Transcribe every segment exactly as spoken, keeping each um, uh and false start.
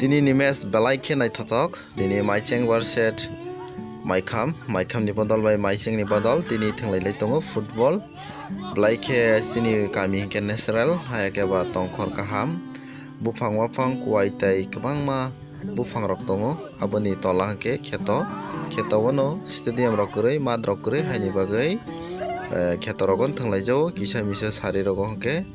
Tini ni match belai khe naithothok. Tini Maicheng versus Maikham, Maikham ni bodol bai Maicheng ni bodol tini thwnglailai tongo football. Belai khe chini kami hinkhe natural, hai khe ba tongkhor kaham. Buphang waphang kuwai tei kwbangma buphang rok tongo. Aboni tola hinkhe kheto, kheto bono stadium rok kwrwi, mat rok kwrwi, haini bagwi, eh, kheto rogo thwnglaijao, kisa misa sari rogo hinkhe.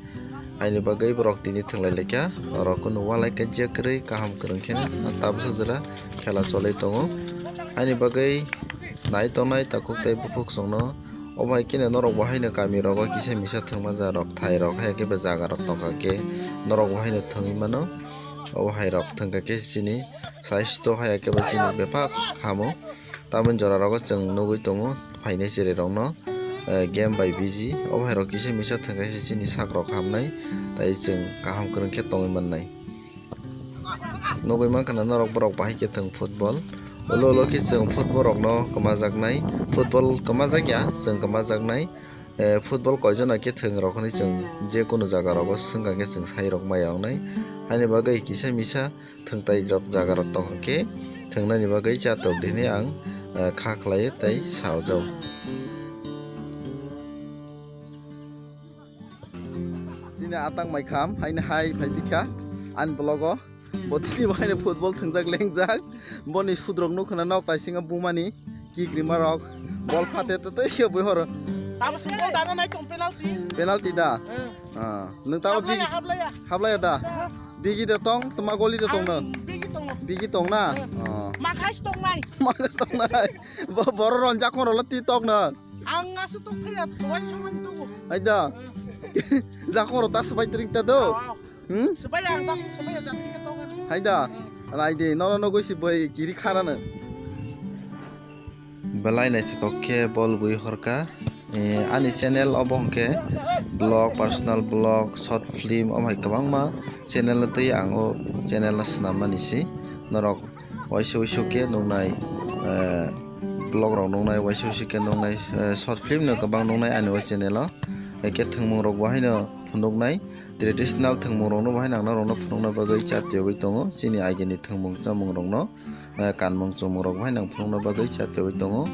Haini bagwi borok tini thwnglai laikha, norok kunu walai kajia kwrwi kaham kwrwng khe tabuksa jora khela cholwi tongo. Haini bagwi nai tongnai takhuk tei bukhuk chwngno, obo hai kheno norok bo haino kami rogo kisa misa thwngma ja rok thai rok hai khe bo jaga rok tongkha khe norok bo haino thwngwi mano. Obo hai rok thwngkha khe chini saisto hai khe bo chini bebak hamo. Tamoni jora rogo chwng nugwi tongo phainai cherai rokno, eh, game bai busy. Obo hai rok kisa misa thwngkha se chini sak rok hamnai, tai chwng kaham kwrwng khe tongwi mannai. Nugwi mankha na norok borok bahai khe thwng football. Ulo ulo khe chwng football rokno kwmajaknai, football kwmajak ya, chwng kwmajaknai. Eh, football koijon khe thwng rok hwnwi chwng je kunu jaga rogo swngkha khe chwng sai rok maya wngnai. Haini bagwi kisa misa thwngtai rok jaga rok tongkha khe thwngnani bagwi cha tok di hwnwi ang, eh, kha khlaiwi tei saojao. Chini atang mai kham haino hai phai bikha ani vlog o. Bo tini bo haino football thwngjak lengjak. Boni sudrok nukho na nok taisingo bumani kikrima rok. Bol phate to tei khe bui horo. Tamo sung bol dana nai tong penalty. Penalty da? Eh. Ah, nwng tamo Hablaya, bigi hablaya. Hablaya da? Eh. Bigi de tong, tuma goli de tong no? Ang bigi tongo. Bigi tong na? Eh. Ah. Makhai tong nai. Makhai tong nai. Bo-, boro ron jakong rolo ti tok no. Ang asu tok thaya, tuwai samani tugu. Hai da. Eh. Jakong ro ta swbai tring ta do. Aw, aw. Hmm? Swbai ang jakong swbai jati ke tok. Hai da. Eh. Nai di, no no no goi si bai kiri khana no. Belai naithothok khe bol bui horkha. Eh, ani channel obo hwnkhe vlog, personal vlog, short film, omo hai kwbangma channel no twi ang o channel no swnammani se. Norok waisa waisa khe nuknai, eh, vlog rok nuknai, waisa waisa khe nuknai, eh, short film no kwbang nuknai ani o channel o. Hai khe thwngmung rok bo haino phunuknai, traditional thwngmung rok no bo haino ang norok no phunukna bagwi chatiyogwi tongo. Chini agini thwngmung chamung rok no. Eh, kanmung chumung rok bai nang phunukna bagwi chatwi tongo.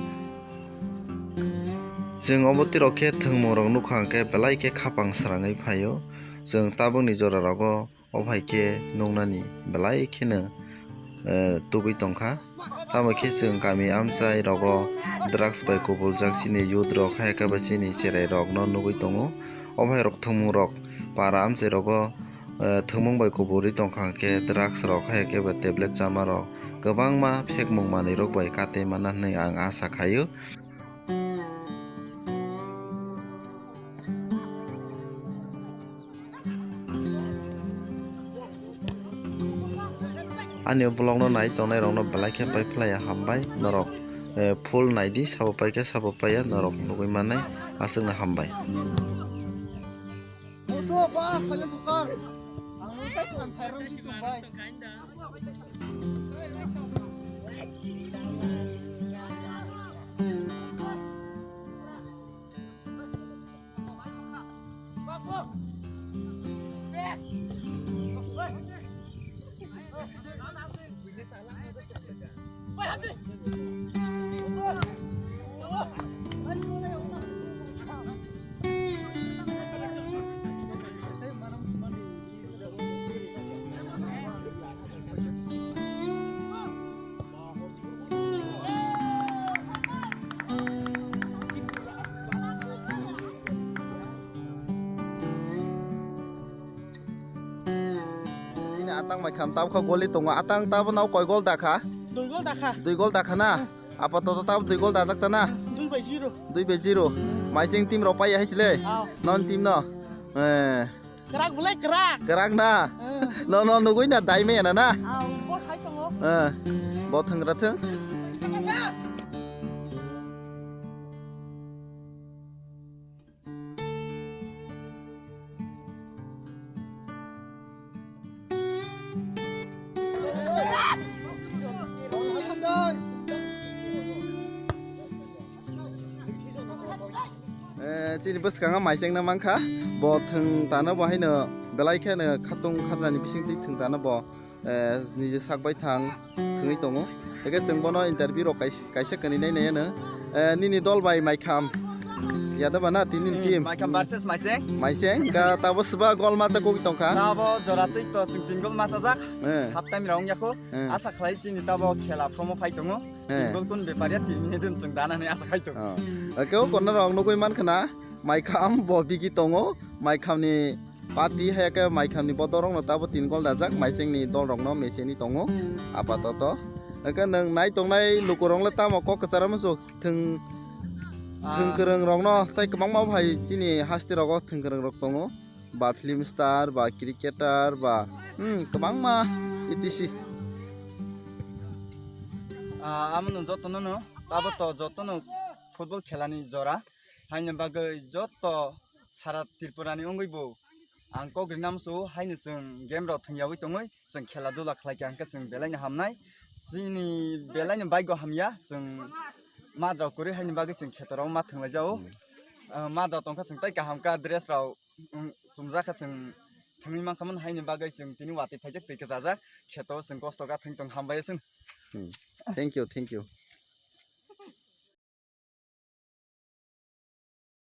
Chwng obo twi rok khe thwngmung rok nukha hwnkhe belai khe khapang srangwi phaio. Chwng tabukni jora rogo obo hai khe nuknani belai kheno, eh, tugwi tongkha. Tamo khe chwng kami amchai rogo drugs bai kubuljak chini youth rok hai khe bo chini cherai rok no nugwi tongo. Obo hai rok thwngmung rok para amchai rogo, eh, thwngmung bai kuburwi tongkha hwnkhe drugs rok hai khe bo tablet chama rok kwbangma phekmung manwi rok bai kate mana hwnwi ang asa khaio. Ani vlog no nai tongnai rok no belai khe pai phlai ya hambai norok, eh, full nai di sabo pai khe sabo pai ya norok nugwi mannai aswk no hambai. Moto ba sale sukar. Ang utai kan thairam si tumbai. Chini atang mai kham tabukha goli tongo. Atang tabo nao koi gol dakha? Dui gol dakha. Dui gol dakha na? Hmm. Apato to tabo dui gol dajak ta na? Dui bai zero. Dui bai zero. Maising team rok pai hai sile? Aw. Non team no? Eh. Kwrak belai kwrak. Kwrak na? Hmm. No, no, nugui na dai me na na? Aw, bo khai tongo. Eh. Bo thang ra thang. Eh, chini bwskango maisengna mankha, bo thwng tano bo haino belai kheno khatung khatjani bisingtwi thwng tano bo. eh, niji sak bai thang thwngwi tongo. Hwnkhe chwng bono interview rok kais-, kaisa kwrwi nai nai ano. Eh, nini dol bai Maikham. Yada ba na tini ni team. Maikham versus Maiseng. Maiseng, ka tabo swba gol macha kok tongkha. Tabo jora twi to chwng tin gol machajak. Eh. Half time round yakho. Eh. Asa khlai chini tabo khela promo phai tongo. Eh. Tin gol kun beparia tin minute dun chwng dana ni asa khai tongo. Oh. Oke, o corner rok nugwi man khna. Maikham bo bigi tongo. Maikham ni Pati hai khe Maikhamni bodol rokno tabo tin gol dajak, Maisengni dol rokno mecheni tongo apatoto. Hwnkhe nwng nai tongnai lukurokno tamo kok kwcharo muchung thwng, thwng Ah. kwrwng rokno tei kwbangma bo hai chini haste rogo thwng kwrwng rok tongo, ba film star, ba cricketer, ba, hmm, kwbangma E T C. Ah, amo no joto no no, tabo to joto no football khela ni jora, haini bagwi joto sara Tripura ni wngwi bo ang kok rinam su haino chwng game rok thwngyawi tongwi chwng khela dula khlai kha hwnkhe chwng belai no hamnai. Chini belai no bike o hamya chwng mat rok kwrwi haini bagwi chwng kheto rok ma thwnglai jao. Hmm. Ah, mat rok tongkha chwng tai kaham kha dress rok, um, chumjak kha chwng thwngwi mankha mon haini bagwi chwng tini watwi phaijak twi kwchajak kheto chwng kosto kha thwng tong hambai chwng. Hmm. Thank you, thank you.